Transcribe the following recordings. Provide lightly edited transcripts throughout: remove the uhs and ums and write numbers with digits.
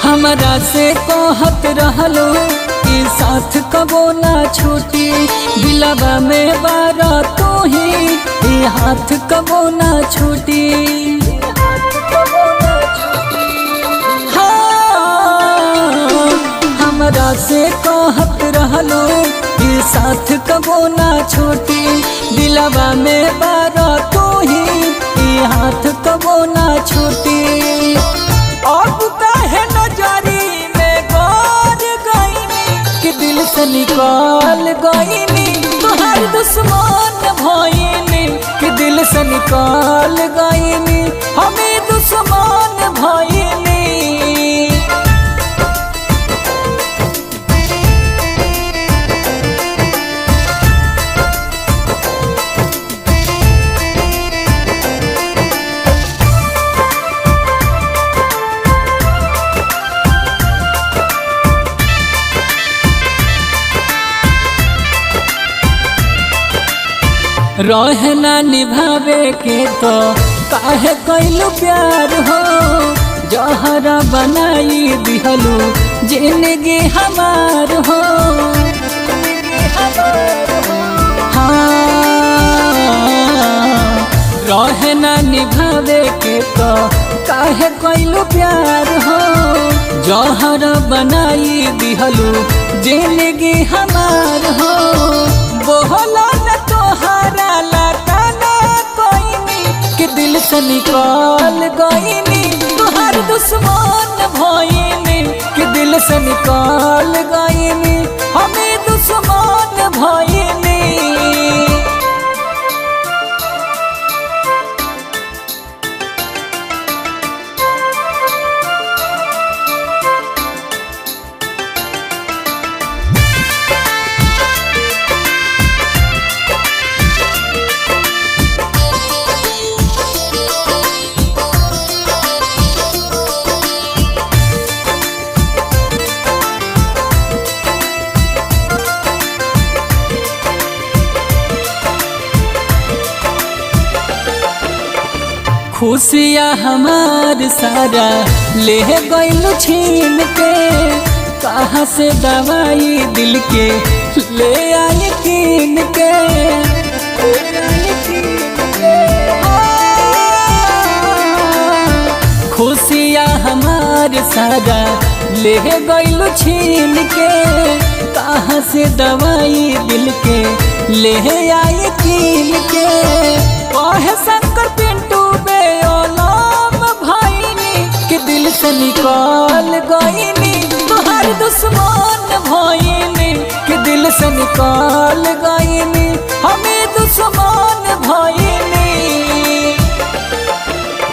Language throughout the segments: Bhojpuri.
हमरा से कहत रहलो कि साथ कबो ना छूटी, दिलवा में बारा तू ही, ई हाथ कबो ना छूटी। हाँ, हमरा से कहत रहलो कि साथ कबो ना छूटी, दिलवा में बारा तू ही, ई हाथ कबो ना छूटी। अब काहे नजरी में गोर गईनी कि दिल से निकाल गईनी, तोहार दुश्मन भईनी कि दिल से निकाल गईनी, हमें दुश्मन भईनी। रहना निभावे के तो काहे कैलू प्यार हो, जहरा बनाई दिहलू जिंदगी हमार हो। हाँ, रहना निभावे के तो काहे कैलू प्यार हो, जहरा बनाई दिहलू जिंदगी हमार हो। बोला न तोहारा लाकाना कोइनी कि दिल से निकाल गईनी, तोहार दुश्मन भईनी कि दिल से निकाल गईनी, हमें दुश्मन भईनी। खुशियाँ हमार सारा ले गइलू छीन के, कहाँ से दवाई दिल के ले आई कीन के। खुशियाँ हमार सारा ले गइलू छीन के, कहाँ से दवाई दिल के ले आई कीन के। कहे शंकर पिंटू कि दिल से निकाल गईनी, तोहार दुश्मन भईनी कि दिल से निकाल गईनी, हमें दुश्मन भईनी।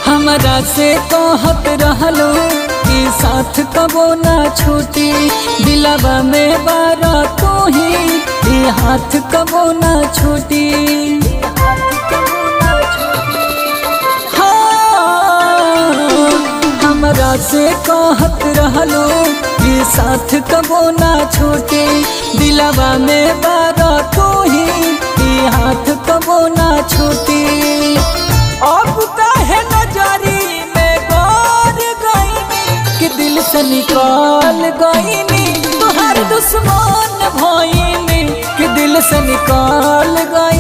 हमरा से कहत रहलो कि साथ कबो ना छूटी, दिलवा में बारा तू ही, ई हाथ कबो ना छूटी। हमरा से कहत रहलो कि साथ कबो ना छूटी, दिलवा में बारा तू ही, ई हाथ कबो ना छूटी। अब काहे नजरी में गोर गईनी कि दिल से निकाल गईनी, तोहार दुश्मन भईनी कि दिल से निकाल गईनी।